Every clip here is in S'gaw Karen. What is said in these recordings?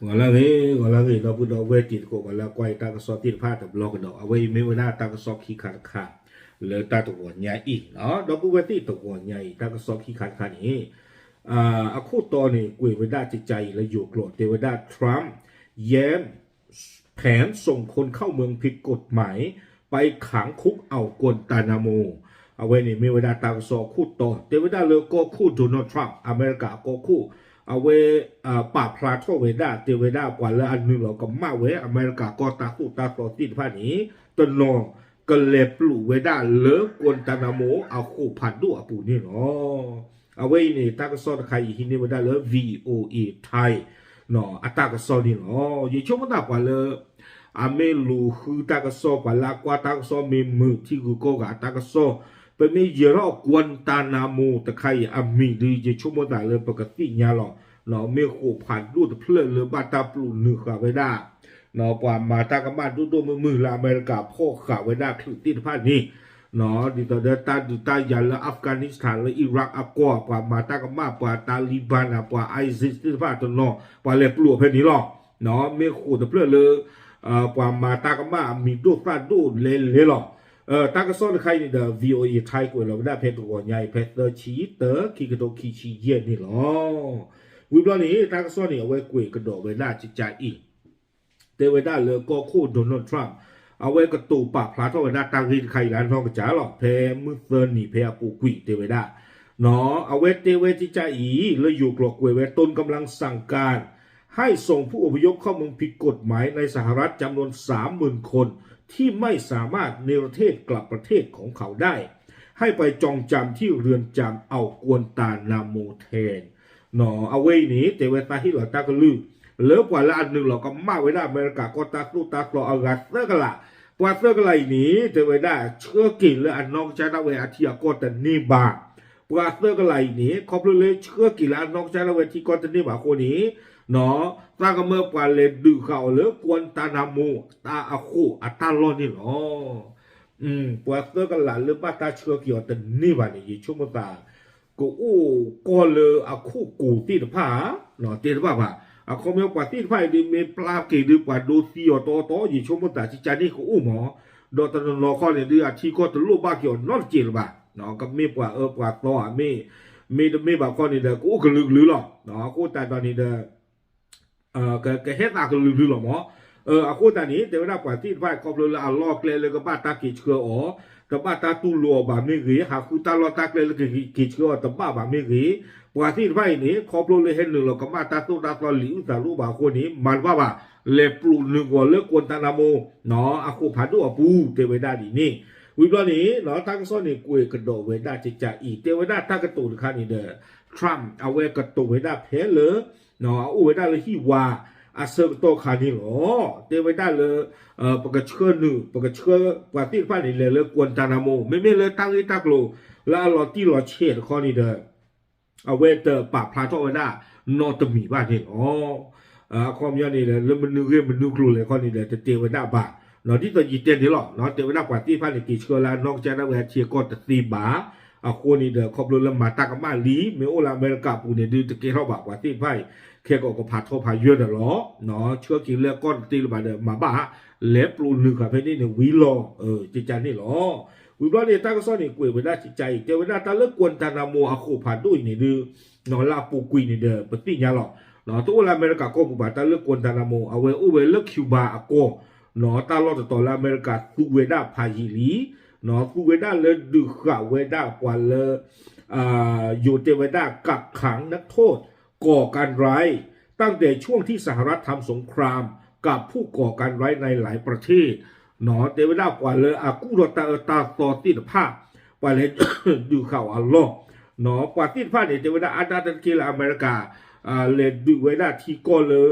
ဂီၤလၢအဂ့ၤ ဂီၤလၢအဂ့ၤ ဒီပုၢ်ဒီဝဲၢ်တံၤသကိး ပှၤလၢအကွၢ်ယတၢ်ကစီၣ်သ့ၣ်တဖၣ်တဘျီကဒီး အဝဲအံၤမ့ၢ်ဝဲဒၣ်တၢ်ကစီၣ်ခံခါတခါ လၢတၢ်တဂီၤညါအံၤ, ဒီပုၢ်ဝဲၢ်သ့ၣ် တဂီၤညါအံၤ တၢ်ကစီၣ်ခံခါတခါန့ၣ် အခိၣ်တီန့ၣ် ကွဲးဝဲဒၣ်ကကါအံၤလၢယိၤကျိာ် တဲဝဲဒၣ် Trump แย้ม แผนส่งคนเข้าเมืองผิดกฎหมาย ไปขังคุกอ่าวกัวตานาโม အဝဲန့ၣ်မ့ၢ်ဝဲဒၣ်တၢ်ကစီၣ်အခိၣ်တီ တဲဝဲဒၣ်လၢကီၢ်ခိၣ် Donald Trump အမဲရကၤအကီၢ်ခိၣ် အဝဲ ပာ်ဖျါထီၣ်ဝဲဒၣ် တဲဝဲဒၣ်ပှၤလၢအနုာ်လီၤကမၣ်ဝဲ အမဲရကၤကီၢ်တၢ်သိၣ်တၢ်သီသ့ၣ်တဖၣ်န့ၣ် တနီၤကလဲၤပျိးဝဲဒၣ်လၢ Guantanamo အဃိးဖးဒိၣ်အပူၤန့ၣ်လီၤ. အဝဲအံၤန့ၣ် တၢ်ကစီၣ်တခါအံၤဟံးန့ၢ်ဝဲဒၣ်လၢ VOA Thai အတၢ်ကစီၣ်န့ၣ်လီၤ. ယဆိကမိၣ်သးပှၤလၢ အမ့ၢ်လူၤဃုတၢ်ကစီၣ် ပှၤလၢအကွၢ်တၢ်ကစီၣ်မ့ၢ်မုာ်ထံဂုၤကီၢ်ဂၤအတၢ်ကစီၣ် ပမ့ၢ်ယဲၤထီၣ် Guantanamo တခါအံၤအမံၤဒုး ယဆိကမိၣ်သးလၢပကသ့ၣ်ညါလီၤ. မ့ၢ်ဃိးဖးဒိၣ်တဖျၢၣ်လၢဘၣ်တၢ်ပျိးနုာ်ဃာ်ဝဲဒၣ် ပှၤမၤတၢ်ကမၣ်ဒိၣ်ဒိၣ်မုၢ်မုၢ်လၢအမဲရကၤဖီၣ်ဃာ်ဝဲဒၣ်ချုးသ့ၣ်တဖၣ်န့ၣ် ဒ်သိးဒီးတၢ်ဒုးတၢ်ယၤလၢ Afghanistan လၢ Iraq အကီၢ် ပှၤမၤတၢ်ကမၣ် ပှၤ Taliban ပှၤ ISIS သ့ၣ်တဖၣ်တနီၤ ပှၤလဲၤပျိးဖဲန့ၣ်လီၤ. မ့ၢ်ဃိးတဖျၢၣ်လၢ ပှၤမၤတၢ်ကမၣ်အမံၤဒိၣ်သၣ်ဒိၣ်လဲၤလဲၤလီၤ. တၢ်ကစီၣ်တခါအံၤန့ၣ်ဒီး VOA Thai ကွဲးလီၤဝဲဒၣ်ဖဲတဂီၤညါအံၤ ဖဲသၢဆံတၢ ခံကထိခံဆံယဲၢ်န့ၣ်လီၤ. ဝံၤဘျီန့ၣ် တၢ်ကစီၣ်န့ၣ် အဝဲကွဲးကဒီးဝဲဒၣ်ကကါအံၤ တဲဝဲဒၣ်လၢကီၢ်ခိၣ် Donald Trump အဝဲကတိၤပာ်ဖျါထီၣ်ဝဲဒၣ်တၢ်ဂ့ၢ်တခါအံၤလၢအနီၢ်ကစၢ်လီၤ. ဖဲမုၢ်သၢနံၤဖဲအပူၤကွံာ်တဲဝဲဒၣ် အဝဲတဲဝဲကကါအံၤ လၢယိၤကျိာ်ကွဲးဝဲ ตนกำลังสั่งการให้ส่งผู้อพยพเข้าเมืองผิดกฎหมายในสหรัฐจำนวนสามหมื่นคนที่ไม่สามารถนิรเทศกลับประเทศของเขาได้ ให้ไปจองจำที่เรือนจำอัลกัวานตานาโมแทน အဝဲအံၤန့ၣ် တဲဝဲသးဟ့ၣ်လီၤတၢ်ကလုၢ် လၢပှၤလၢအနုာ်လီၤကမၣ်ဝဲဒၣ်အမဲရကၤကီၢ်တၢ်သိၣ်တၢ်သီအဂၤသၢကလး, ပှၤသၢကလးအံၤန့ၣ် တဲဝဲဒၣ် ဆှၢက့ၤလၢအနီၢ်ကစၢ်ဒၣ်ဝဲအထံအကီၢ်တန့ၢ်ဘၣ်. ပှၤသၢကလးအံၤန့ၣ် ခီဖျိလၢဆှၢက့ၤလၢအနီၢ်ကစၢ်ဒၣ်ဝဲထံကီၢ်တန့ၢ်ဘၣ်အဃိန့ၣ် သးကမၢပှၤလဲၤဒုးဃာ်အီၤလၢ Guantanamo တၢ်အဃိးအတၢ်လီၢ်န့ၣ်လီၤ. ပှၤသၢကလးလၢဘၣ်တၢ်ဆှၢက့ၤအီၤတန့ၢ်ဘၣ်န့ၣ် ယဆိကမိၣ်သး ကအိၣ်ကီၢ်လၢအခိၣ်ကိၤသ့ၣ်တဖၣ် တဲတဘၣ်ဘၣ်. အခီပညီပှၤသ့ၣ်တဖၣ်အံၤဒုး မ့ၢ်ပျၢ်က့ၤဒုးပှၤဒိသံအီၤတီတီ ယဆိကမိၣ်သးကကါန့ၣ်ကအိၣ်မး, ဒီးတနီၤနီၤခီန့ၣ်ဒုး အထံကီၢ်တလိၣ်ဘၣ်က့ၤအီၤနီတစဲးလၢၤဘၣ်. ကမ့ၢ်ပှၤအၢပှၤသီဧါ မ့ၢ်တမ့ၢ်ဘၣ်ခီန့ၣ်ဒီး ကအိၣ်ကလုာ်ကလုာ်လီၤ. အဃိသတးဒီးန့ၣ်ဒီး ကဟဲသးကလုာ်ကလုာ်လီၤမး. အဃိသတးန့ၣ် တဲဝဲဒၣ်ပှၤသ့ၣ်တဖၣ် ခီဖျိလၢအလီၢ်ကျဲလၢကဘၣ်တၢ်က့ၤဆှၢအီၤ, တဘၣ်တၢ်တူၢ်လိာ်အီၤဘၣ်မ့ၢ်ဂ့ၤ, ဟးဃုတၢ်လီၢ်တၢ်ကျဲလၢကက့ၤဆှၢအီၤတဘၣ်ဘၣ်မ့ၢ်ဂ့ၤ, ပှၤသ့ၣ်တဖၣ်အံၤန့ၣ် ခီဖျိလၢဟဲနုာ်လီၤကမၣ်တၢ်သိၣ်တၢ်သီလံာ်အုၣ်သးလိၣ်ဘၣ်အဃိန့ၣ် မၤတဘၣ်ဘၣ်, လဲၤပျိးနုာ်ဂီၤလၢ Guantanamo အဃိးဖးဒိၣ်အပူၤ တဲဝဲဒၣ်ဒ်န့ၣ်. ဝံၤဘျီန့ၣ် တၢ်ကစီၣ်န့ၣ်ကွဲးကဒီးဝဲဒၣ်ကကါအံၤ တဲဝဲဒၣ်တၢ်ကတိၤတခါန့ၣ်ဒီး Trump အဝဲကတိၤဝဲဒၣ်ဖဲလၢ အအိၣ်ဝဲဒၣ်လၢဟံၣ်ဝါအဆၢကတီၢ်ခါန့ၣ်လီၤ. တဲဝဲဒၣ်လၢ ပကဆှၢနုာ် ပကဆှၢပှၤသ့ၣ်တဖၣ်န့ၣ် လဲၤလၢ Guantanamo မ့မ့ၢ်လၢတၢ်ဂ့ၢ်တၢ်ကျိၤလၢအလီၤတံၢ်လီၤဆဲးတခီန့ၣ်ဒီး အဝဲတပာ်ဖျါထီၣ်ဝဲဒၣ်နီတမံၤဘၣ်န့ၣ်လီၤ. အခီပညီန့ၣ်ဒီး လၢမနုၤဂ့ၢ်မနုၤကျိၤလဲၣ်ခီန့ၣ်ဒီး တတဲဝဲဒၣ်ဘၣ်. ဒ်သိးယတဲန့ၣ်လီၤ, တဲဝဲဒၣ်ပှၤသ့ၣ်တဖၣ်န့ၣ် က့ၤဆှၢလၢအနီၢ်ကစၢ်ဒၣ်ဝဲအထံအကီၢ်တသ့ဘၣ်. အဃိန့ၣ်ဒီး ခီဖျိလၢမၤတၢ်ကမၣ်လံ မ့ၢ်အိၣ်လၢအမဲရကၤပူၤန့ၣ်ဒုး တကဲထီၣ်ဘၣ်ပှၤသ့ၣ်တဖၣ်အံၤ ခဲကိာ်ကဖးထီဖးယၢၢ်ဒီးလီၤ. ဆှၢက့ၤလၢအကီၢ်တသ့လၢၤဘၣ်ဒီး မၤဘၣ် လဲၤပျိးနုာ်ဃာ်ဖဲန့ၣ်န့ၣ်ဝံၤလီၤ. ကကါန့ၣ်လီၤ. ဝံၤဘျီန့ၣ် တၢ်ကစီၣ်န့ၣ်ကွဲးဝဲဒၣ်ကကါအံၤ တဲဝဲဒၣ်တၢ်လၢ Guantanamo အဃိးဖးဒိၣ်အံၤန့ၣ်ဒုး လၢအပူၤကွံာ်န့ၣ်ဒီး ပသ့ၣ်ညါလီၤ. တအိၣ်လၢအမဲရကၤကီၢ်ပူၤဘၣ် တၢ်လၢ Guantanamo အဝဲအိၣ်ဝဲလၢ Cuba အကီၢ်, တၢ်လီၢ်တတီၤလၢအမဲရကၤသူဝဲဒၣ်ဖးယံာ်လံ, သူဝဲဒၣ်လၢဒုးဃာ်ဝဲဒၣ်ပှၤလၢ ယိၤတဲဝဲဒၣ် กักขังนักโทษก่อการร้าย ตั้งแต่ช่วงที่สหรัฐทำสงครามกับผู้ก่อการร้ายในหลายประเทศ တဲဝဲဒၣ်ပှၤလၢအကူၣ်ထီၣ်တၢ်အၢတၢ်သီသ့ၣ်တဖၣ် ပှၤလဲၤဒုးဃာ်အီၤအလီၢ်, ပှၤသ့ၣ်တဖၣ်န့ၣ် တဲဝဲဒၣ်အါဒၣ်တၢ်တက့ၢ်လၢအမဲရကၤ လဲၤဒုးဝဲဒၣ်ထံကီၢ်လၢ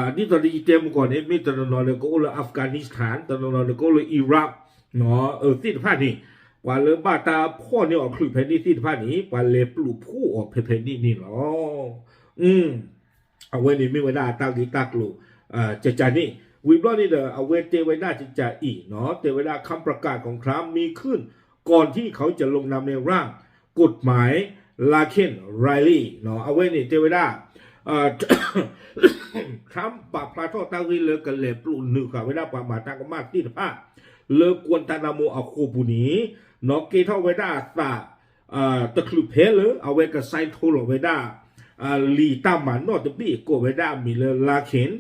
ဒ်သိးဒီးယတဲမုၢ်ကီၢ်န့ၣ် မ့ၢ်တနီၤနီၤဒီးကအိၣ်လၢ Afghanistan တနီၤနီၤဒီးကအိၣ်လၢ Iraq သ့ၣ်တဖၣ်န့ၣ် ပှၤလၢဘၣ်တၢ်ဖီၣ်န့ၢ်အီၤချုးဖဲန့ၣ်သ့ၣ်တဖၣ်န့ၣ် ပှၤလဲၤပျိးဖှိၣ်အီၤဖဲဖဲန့ၣ်န့ၣ်လီၤ. အဝဲန့ၣ်မ့ၢ်ဝဲဒၣ်တၢ်ဂ့ၢ်တၢ်ကျိၤ ကကါန့ၣ် ဝံၤဘျီန့ၣ်ဒီး အဝဲတဲဝဲဒၣ်ကကါအံၤ တဲဝဲဒၣ် คำประกาศของทรัมป์มีขึ้นก่อนที่เขาจะลงนามในร่างกฎหมาย Larkin Riley အဝဲန့ၣ်တဲဝဲဒၣ် Trump ပာ်ဖျါထီၣ်တၢ်ဂ့ၢ်လၢကလဲၤပျိးနုာ်ဃာ်ဝဲဒၣ်ပှၤမၤတၢ်ကမၣ်သ့ၣ်တဖၣ် လၢ Guantanamo အဃိာ်ပူၤန့ၣ် နီၣ်ကဲထီၣ်ဝဲဒၣ်အသး တချုးဖဲလၢအဝဲက sign ထိလီၤဝဲဒၣ် လံာ်တၢ်မၤနီၣ်တဘ့ၣ် ကိးဝဲဒၣ်အမံၤလၢ Lincoln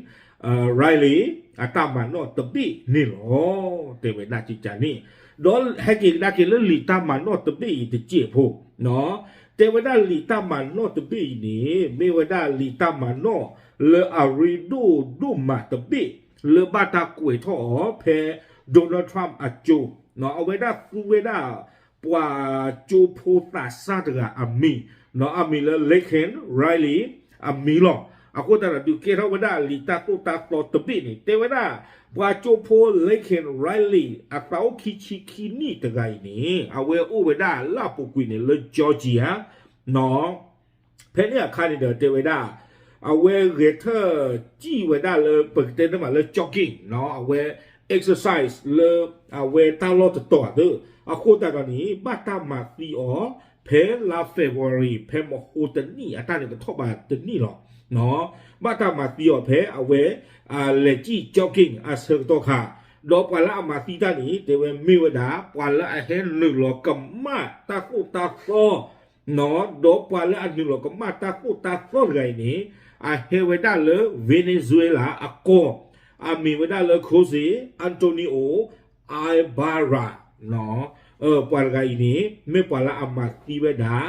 Riley အတၢ်မၤနီၣ်တဘ့ၣ်န့ၣ်လီၤ. တဲဝဲဒၣ်ကကန့ၣ် ဒီးဟဲက့ၤကဒါက့ၤလၢလံာ်တၢ်မၤနီၣ်တဘ့ၣ်အံၤတစဲးဖိ တဲဝဲဒၣ်လံာ်တၢ်မၤနီၣ်တဘ့ၣ်အံၤန့ၣ် မ့ၢ်ဝဲဒၣ်လံာ်တၢ်မၤနီၣ်လၢအရ့ဒိၣ်ဒိၣ်မးတဘ့ၣ် လၢဘၣ်တၢ်ကွဲးထီၣ်အီၤဖဲ Donald Trump အကၠိ အဝဲဒၣ်သူဝဲဒၣ် ပှၤကၠိဖိသးစၢ်တဂၤအမံၤ အမံၤလၢ Lincoln Riley အမံၤလီၤ. အဃိသတးဒီးဒုးကဲထီၣ်ဝဲဒၣ်လံာ်တၢ်သိၣ်တၢ်သီတဘ့ၣ်န့ၣ် တဲဝဲဒၣ် ပှၤကၠိဖိ Lincoln Riley အသးအိၣ်ခံဆံခံနံၣ်တဂၤအံၤန့ၣ် အဝဲအိၣ်ဝဲဒၣ်လၢအပူၤကွံာ်န့ၣ်လၢ Georgia ဖဲန့ၣ်အခါန့ၣ်ဒီးတဲဝဲဒၣ် အဝဲဂဲၤထၢၣ်စံၣ်ဝဲဒၣ်လၢ ပကတဲတမံၤလၢ jogging အဝဲ exercise လၢ အဝဲတၢ်လီၢ်တတီၤသ့ၣ် အဃိသတးဒီးန့ၣ် ဘၣ်တၢ်မၤသံအီၤ ဖဲလါ February ဖဲမဟိတနံၣ်အတၢ်န့ၣ်ကထီၣ်ဘးတနံၣ်လီၤ. ဘၣ်တၢ်မၤသံအီၤဖဲအဝဲ လဲၤစံၣ် jogging အဆၢကတီၢ်ခါ ဒီးပှၤလၢအမၤသံတၢ်န့ၣ် တဲဝဲမ့ၢ်ဝဲဒၣ် ပှၤလၢအဟဲနုာ်လီၤကမၣ်တၢ်သိၣ်တၢ်သီ ဒီးပှၤလၢအနုာ်လီၤကမၣ်တၢ်သိၣ်တၢ်သီတဂၤအံၤန့ၣ် အဟဲဝဲဒၣ်လၢ Venezuela အကီၢ် အမံၤဝဲဒၣ်လၢ Jose Antonio Ibarra ပှၤတဂၤအံၤန့ၣ် မ့ၢ်ပှၤလၢအမၤသံဝဲဒၣ်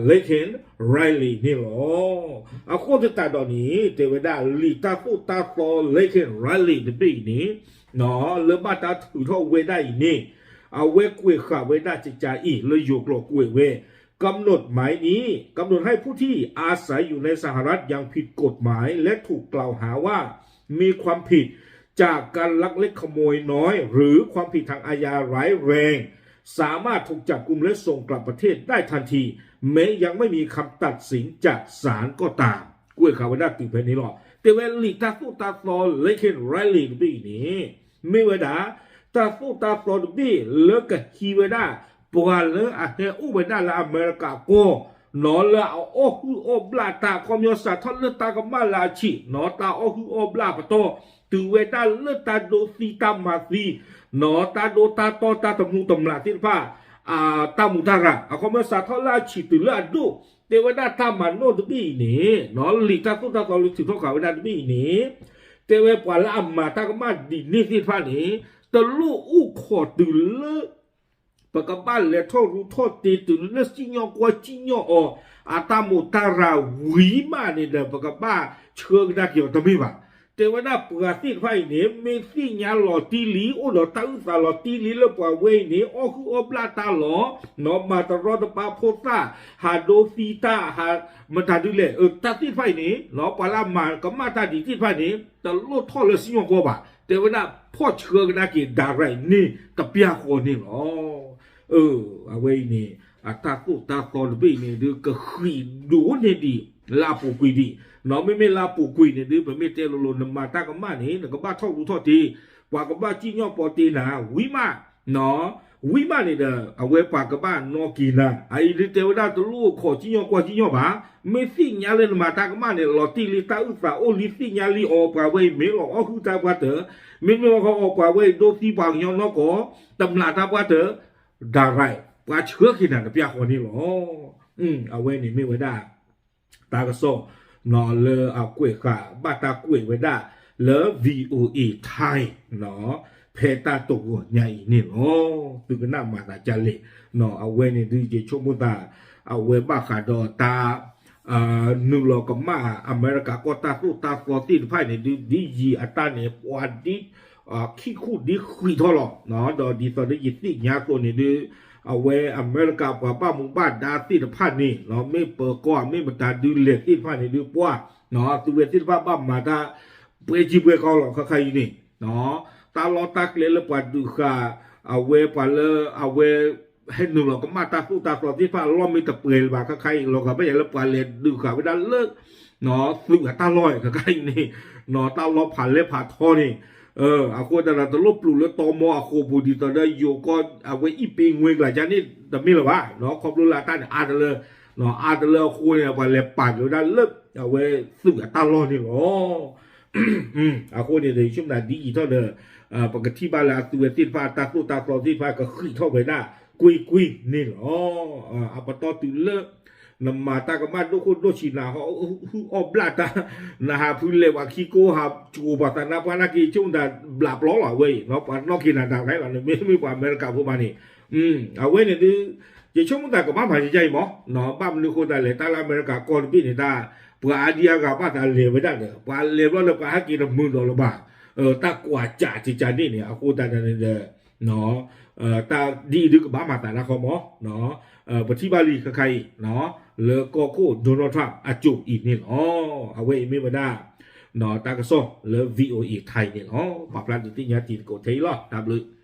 Lincoln Riley န့ၣ်လီၤ. အဃိသတးဒီးန့ၣ် တဲဝဲဒၣ်လံာ်တၢ်သိၣ်တၢ်သီ Lincoln Riley တဘ့ၣ်အံၤန့ၣ် လၢဘၣ်တၢ်ထုးထီၣ်ဝဲဒၣ်အံၤန့ၣ် အဝဲကွဲးဃာ်ဝဲဒၣ်ကကအံၤ လၢယိၤကျိာ်ကွဲးဝဲ กำหนดหมายนี้ กำหนดให้ผู้ที่อาศัยอยู่ในสหรัฐอย่างผิดกฎหมาย และถูกกล่าวหาว่ามีความผิดจากการลักเล็กขโมยน้อย หรือความผิดทางอาญาร้ายแรง สามารถถูกจับกุมและส่งกลับประเทศได้ทันที แม้ยังไม่มีคำตัดสินจากศาลก็ตาม ကွဲးဃာ်ဝဲဒၣ်တုၤဖဲန့ၣ်လီၤ. တဲဝဲလံာ်တၢ်သိၣ်တၢ်သီ Lincoln Riley တဘ့ၣ်အံၤန့ၣ် မ့ၢ်ဝဲဒၣ် တၢ်သိၣ်တၢ်သီတဘ့ၣ်လၢကဟံးဝဲဒၣ် ပှၤလၢအဟဲအိၣ်ဝဲဒၣ်လၢအမဲရကၤကီၢ် နီၢ်လၢအအီၣ်ဟုၣ်အီၣ်ဘျၣ်တၢ် ခီပညီစးထီၣ်လၢတၢ်ကမၣ်လၢအဆံး နီၢ်တၢ်အီၣ်ဟုၣ်အီၣ်ဘျၣ်ပတီၢ် တုၤဝဲဒၣ်လၢတၢ်ဒိးသံတၢ်မၤသံ နီၢ်တၢ်ဒိတၢ်တီတၢ်တမူးတမျးသ့ၣ်တဖၣ် တၢ်မူးတၢ်ရၢ် အခီပညီစးထီၣ်လၢအဆံးတုၤလၢအဒိၣ် တဲဝဲဒၣ်တၢ်မၤနီၣ်တဘ့ၣ်အံၤန့ၣ် နီၢ်လံာ်တၢ်သိၣ်တၢ်သီလၢထုးထီၣ်ဃာ်ဝဲဒၣ်တဘ့ၣ်အံၤန့ၣ် တဲဝဲပှၤလၢအမၤတၢ်ကမၣ်ဒ်န့ၣ်သ့ၣ်တဖၣ်န့ၣ် တလိၣ်အိၣ်ခိးတုၤလၢ ပကဘၣ်လဲၤထီၣ်ရူထီၣ်တ့ၤတုၤလၢစံၣ်ညီၣ်ကွီၢ်စံၣ်ညီၣ်အီၤ အတၢ်မိၢ်တၢ်ရၢ်ဝံၤမးန့ၣ်ဒီး ပကဘၣ်ဆှၢကဒါက့ၤအီၤတမ့ၢ်ဘၣ်. တဲဝဲဒၣ်ပှၤသ့ၣ်တဖၣ်အံၤန့ၣ် မ့ၢ်သ့ၣ်ညါလီၤတံၢ်လံ အိၣ်ဒီးတၢ်အုၣ်သးလီၤတံၢ်လံလၢပှၤဝဲအံၤန့ၣ် အီၣ်ဟုၣ်အီၣ်ဘျၣ်တၢ်လီၤ နီၢ်မၤတရီတပါဖိသၣ် ဟးဒိသံတၢ် ဟးမတၤဒုလဲၣ် တၢ်သ့ၣ်တဖၣ်အံၤန့ၣ် ပှၤလၢအမၤကမၣ်တၢ်ဒ်သ့ၣ်တဖၣ်န့ၣ် တလိၣ်ထီၣ်လၢစံၣ်ညီၣ်ကွီၢ်ဘၣ်. တဲဝဲဒၣ်ဖီၣ်ဆှၢကဒါက့ၤ direct န့ၣ်တပျၢ်ဃီန့ၣ်လီၤ. အဝဲအံၤန့ၣ် အတၢ်သိၣ်တၢ်သီတဘ့ၣ်အံၤန့ၣ် ဒုးကဃံးဒိၣ်န့ၢ်ဒံး လၢအပူၤကွံာ်ဒံး နီၢ်မ့မ့ၢ်လၢအပူၤကွံာ်န့ၣ်ဒုး ပမ့ၢ်တဲလိၤလိၤ နမၤတၢ်ကမၣ်န့ၣ် နကဘၣ်ထီၣ်ရူထီၣ်တ့ၤ ပှၤကဘၣ်စံၣ်ညီၣ်ပီတ့ၤနၤ ဝံၤမး ဝံၤမးန့ၣ်ဒီး အဝဲပှၤကဘၣ်နီၣ်က့ၤနၤ အအံၤဒုးတဲဝဲဒၣ်တလိၣ်ခိးစံၣ်ညီၣ်ကွီၢ်စံၣ်ညီၣ်ဘၣ်. မ့ၢ်သ့ၣ်ညါလၢနမၤတၢ်ကမၣ်န့ၣ် လီၤတံၢ်လံတၢ်အုၣ်သးအိၣ်လံသ့ၣ်ညါလံအီၤ ပှၤဝဲအံၤမ့ၢ်လီၤအီၣ်ဟုၣ်တၢ်ပှၤတၢၢ် မ့မ့ၢ်လီၤဃီအီၤ ပှၤဝဲအံၤဒိသံပှၤကညီနီၢ်ကီၢ် တမျးတၢ်ပှၤတၢၢ် direct ပှၤဆှၢက့ၤနၤတပျၢ်ဃီန့ၣ်လီၤ. အဝဲန့ၣ်မ့ၢ်ဝဲဒၣ် တၢ်ကစီၣ် လၢအကွဲးဃာ်ဘၣ်တၢ်ကွဲးဝဲဒၣ်လၢ VOA Thai ဖဲတၢ်တဂီၤညါအံၤန့ၣ်လီၤ. သုကနၣ်မၤသးဒ်လဲၣ် အဝဲန့ၣ်ဒုးယဆိကမိၣ်သး အဝဲဘၣ်ဃးဒီးတၢ် နုာ်လီၤကမၣ်အမဲရကၤကီၢ်တၢ်သိၣ်တၢ်သီသ့ၣ်တဖၣ်န့ၣ်ဒုး ဒ်ယံာ်အတၢ်န့ၣ် ပှၤဒ် ခံခူၣ်ဒ်ဃံးထီၣ်လီၤ. ဒီးဒ်သိးဒီးယသ့ၣ်ညါအသိးန့ၣ်ဒုး အဝဲအမဲရကၤပှၤဘၣ်မူဘၣ်ဒါသ့ၣ်တဖၣ်န့ၣ် မ့ၢ်ပၢၤကီၢ်မ့ၢ်မတၤဒုးလဲၣ်သ့ၣ်တဖၣ်န့ၣ်ဒုးပှၤ သုဝဲသ့ၣ်တဖၣ်ဘၣ်မၤတၢ် ပှဲၤကံပှဲၤကီလီၤ ခါခါအံၤန့ၣ် တၢ်လီၢ်တၢ်ကျဲလၢပှၤဒုးဃာ် အဝဲပှၤလၢအဝဲ ဟဲနုာ်လီၤကမၣ်တၢ်သိၣ်တၢ်သီသ့ၣ်တဖၣ်အလီၢ်မ့ၢ်တပှဲၤလၢၤဘၣ် ခါခါအံၤ လီၤဂာ်ဘၣ်ယၤလၢပှၤလဲၤဒုးဃာ်ဝဲဒၣ်လၢ သုးအတၢ်လီၢ် ခါခါအံၤန့ၣ် တၢ်လီၢ်ဖးလဲၢ်ဖးထီန့ၣ် အဃိသတးဒီးတလိၣ်ပျူၤလၢတီမီအဃိာ်ပူၤ ဒ်သိးဒီးယိၤကီၢ် အဝဲအံၣ်ပ့ၤငွ့ကလၤကၢန့ၣ် တမ့ၢ်လၢၤဘၣ် ခီဖျိလၢအတၢ်န့ၣ်အါတလၢ အါတလၢအဃိန့ၣ် ပှၤလဲၤပာ်က့ၤဝဲဒၣ်လၢ အဝဲသုးအတၢ်လီၢ်န့ၣ်လီၤ. အဃိန့ၣ်ဒီး ယဆိကမိၣ်ဒ်အံၤထီၣ်ဒီး ပကထံၣ်ဘၣ်လၢအသုးဝဲသ့ၣ်တဖၣ် တၢ်သိၣ်တၢ်သီသ့ၣ်တဖၣ် ကဃံးထီၣ်ဝဲဒၣ်ကွ့ၢ်ကွ့ၢ်န့ၣ်လီၤ. အပတီၢ်တုၤလၢ နမၤတၢ်ကမၣ်ဒိၣ်ခိၣ်ဒိၣ်ဆံး နဟးဟုၣ်အီၣ်ဘျၣ်တၢ် နဟးဖုလဲၤပှၤခံကိး ဟးကိးပှၤသးနါပှၢ်နာ်က့ ဆိကမိၣ်တၢ်ဘျးပျီလီၤအဝဲအံၤ ပှၤနီၣ်က့ၤနၤတၢ်ဖဲလီၤ နမ့မ့ၢ်ပှၤအမဲရကၤဖိဘၣ်န့ၣ် အဝဲန့ၣ်ဒုး ယဆိကမိၣ်တၢ်ကဘၣ်မၤယါအံၤမး ဘၣ်မနုၤအဃိသတးလဲၣ် တၢ်လၢအမဲရကၤကီၢ်တဘ့ၣ်န့ၣ် တၢ်ပှၤအါဒံအါဂၤဘၣ်သးလဲၤဝဲဒၣ်ဒီး ပှၤလဲၤဘျီလၢပှၤဟဲက့ၤတမုာ်ဒီးလၢၤဘၣ် တၢ်ကွၢ်စးကကန့ၣ်န့ၣ် အဃိသတးန့ၣ်ဒီး တၢ်ဒ်အံၤဒုးကဘၣ်မၤသးတၢ်ခီမး ပထံၣ်ဘၣ်လံခဲခါအံၤ လၢကီၢ်ခိၣ် Donald Trump အစိၤအံၤန့ၣ်လီၤ. အဝဲအံၤမ့ၢ်ဝဲဒၣ် တၢ်ကစီၣ်လၢ VOA Thai န့ၣ်လီၤ. ပာ်ဖျါဒုးသ့ၣ်ညါတံၤသကိးထဲအံၤလီၤ. တၢ်ဘျုး